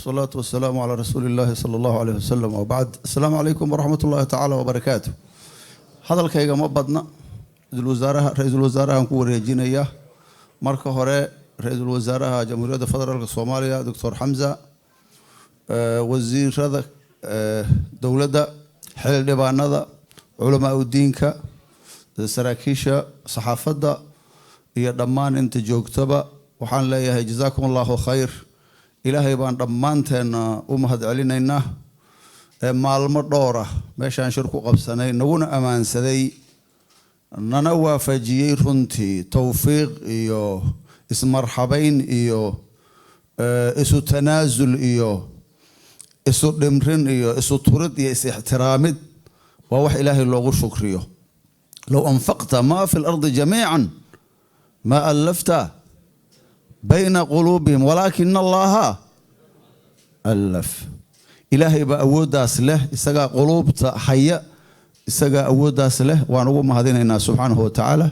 والصلاة والسلام على رسول الله صلى الله عليه وسلم، وبعد، السلام عليكم ورحمة الله تعالى وبركاته. Hadalkayga ma badna. Ra-iisul wasaaraha, ra-iisul wasaarahan ku wareejinaya. Marka hore, ra-iisul wasaaraha Jamhuuriyadda Federaalka Soomaaliya, Doctor Xamza, wasiirada dowladda, xildhibaanada, culamaa udiinka, saraakiisha, saxaafadda iyo dhammaan inta joogtaba, waxaan leeyahay jazaakum Allahu khayr. Ilaahay baan dhammaanteenna u mahad celinaynaa. Maalmo dhowr ah meeshaan shir ku qabsanay, naguna ammaansaday, nana waafajiyey runtii towfiiq iyo ismarxabayn iyo isu tanaasul iyo isu dhimrin iyo isu turid iyo is-ixtiraamid. Waa wax Ilaahay loogu shukriyo. لو أنفقت ما في الأرض جميعا ما ألفت بين قلوبهم ولكن الله ألف. Ilaahay baa awooddaas leh, isagaa quluubta haya, isagaa awooddaas leh. Waan ugu mahadinaynaa subxaanahu wa tacaala.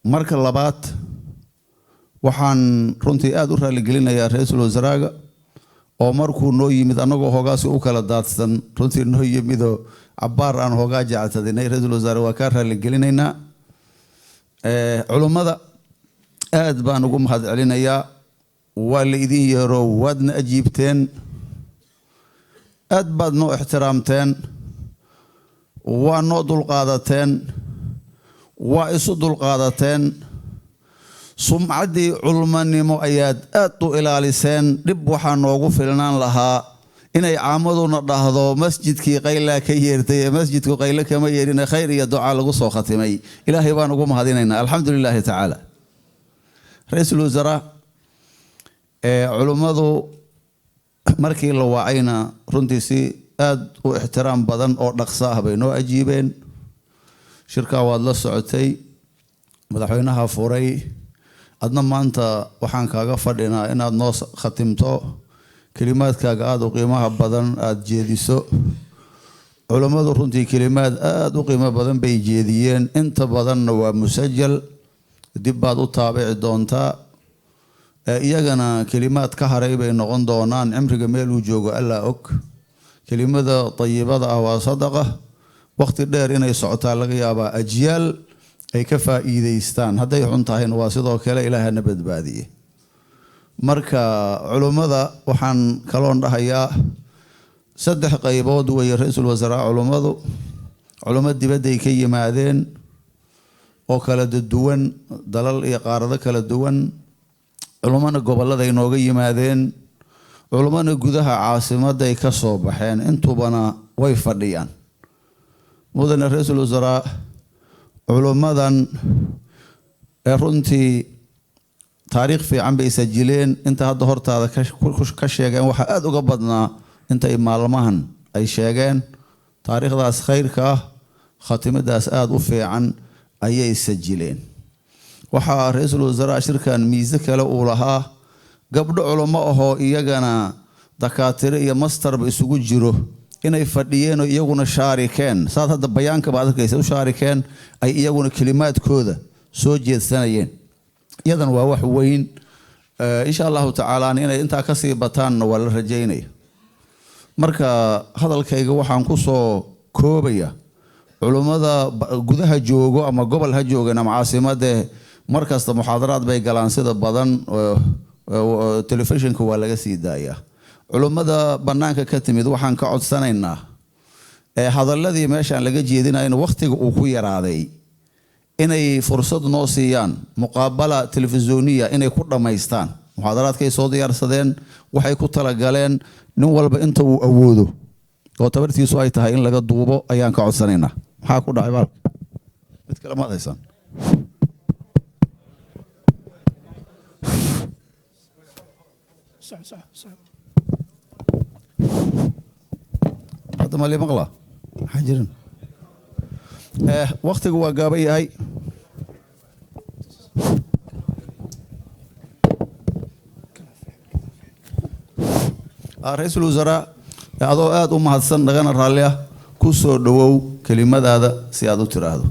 Marka labaad, waxaan runtii aada u raaligelinayaa ra-iisul wasaaraaga oo markuu noo yimid annagoo hoogaasi u kala daadsan, runtii noo yimidoo cabbaar aan hoogaa jectadinay. Ra-iisul wasaare, waa kaa raaligelinaynaa. Culummada aad baan ugu mahad celinayaa. Waa la idin yeero, waadna ajiibteen, aad baad noo ixtiraamteen, waa noo dulqaadateen, waa isu dulqaadateen. Sumcaddii culmanimo ayaad aad u ilaaliseen. Dhib waxaa noogu filnaan lahaa inay caamaduna dhahdo masjidkii qaylaa ka yeertay, ee masjidku qayle kama yeerine, khayr iyo ducaa lagu soo khatimay. Ilaahay baan ugu mahadinaynaa, alxamdu lilaahi tacaala. Ra-iisul wasaaraa, culummadu markii la waacayna runtii si aad u ixtiraam badan oo dhaqso ah bay noo ajiibeen. Shirkaa waad la socotay, madaxweynaha furay. Adna maanta waxaan kaaga fadhinaa inaad noo khatimto, kelimaadkaaga aada u qiimaha badan aada jeediso. Culummadu runtii kelimaad aada u qiimo badan bay jeediyeen, inta badanna waa musajal, dib baad u taabici doontaa. Iyagana kelimaad ka haray bay noqon doonaan. Cimriga meeluu joogo Allaa og. Kelimada dayibada ah waa sadaqa, waqti dheer inay socotaa laga yaabaa, ajyaal ay ka faa'iideystaan. Hadday xun tahayna waa sidoo kale, Ilaahana badbaadiye. Marka culummada waxaan kaloon dhahayaa saddex qaybood weeye, ra-iisul wasaaraa. Culummadu culummo dibadday ka yimaadeen oo kala duwan, dalal iyo qaarado kala duwan. Culummona gobolladay nooga yimaadeen, culummona gudaha caasimaday ka soo baxeen. Intubana way fadhiyaan. Mudane ra-iisul wasaaraa, culummadan ee runtii taariikh fiican bay sajileen. Inta hadda hortaada ka sheegeen waxaa aada uga badnaa intay maalmahan ay sheegeen. Taariikhdaas khayrka ah, khatimadaas aada u fiican ayay sajileen. Waxaa ra-iisul wasaaraha shirkan miise kale uu lahaa gabdho culummo ahoo iyagana dakaatiro iyo mastarba isugu jiro inay fadhiyeen oo iyaguna shaarikeen, saad hadda bayaanka baad arkaysa u shaarikeen, ay iyaguna kelimaadkooda soo jeedsanayeen. Iyadan waa wax weyn. Insha Allahu tacaala inay intaa kasii bataanna waa la rajaynaya. Marka hadalkayga waxaan kusoo koobaya, culummada gudaha joogo ama gobol ha joogan ama caasimadee, markasta muxaadaraad bay galaan sida badan, telefishinka waa laga sii daayaa. Culummada banaanka ka timid waxaan ka codsanaynaa ee hadaladii meeshaan laga jeedinayna wakhtiga uu ku yaraaday inay fursad noo siiyaan, muqaabala telefisoniya inay ku dhammaystaan muxaadaraadkay soo diyaarsadeen, waxay ku talagaleen. Nin walba inta uu awoodo oo tabartiisu ay tahay in laga duubo ayaan ka codsanaynaa. Maxaa ku dhacay baalka? Mid kale maad haysaan? صح. Hadda ma li maqlaa? Maxaa jirin? Waktigu waa gaaban yahay. Ra-iisul wasaaraa, adoo aada u mahadsan, dhagana raalli ah, ku soo dhowow kelimadaada si aad u tiraahdo.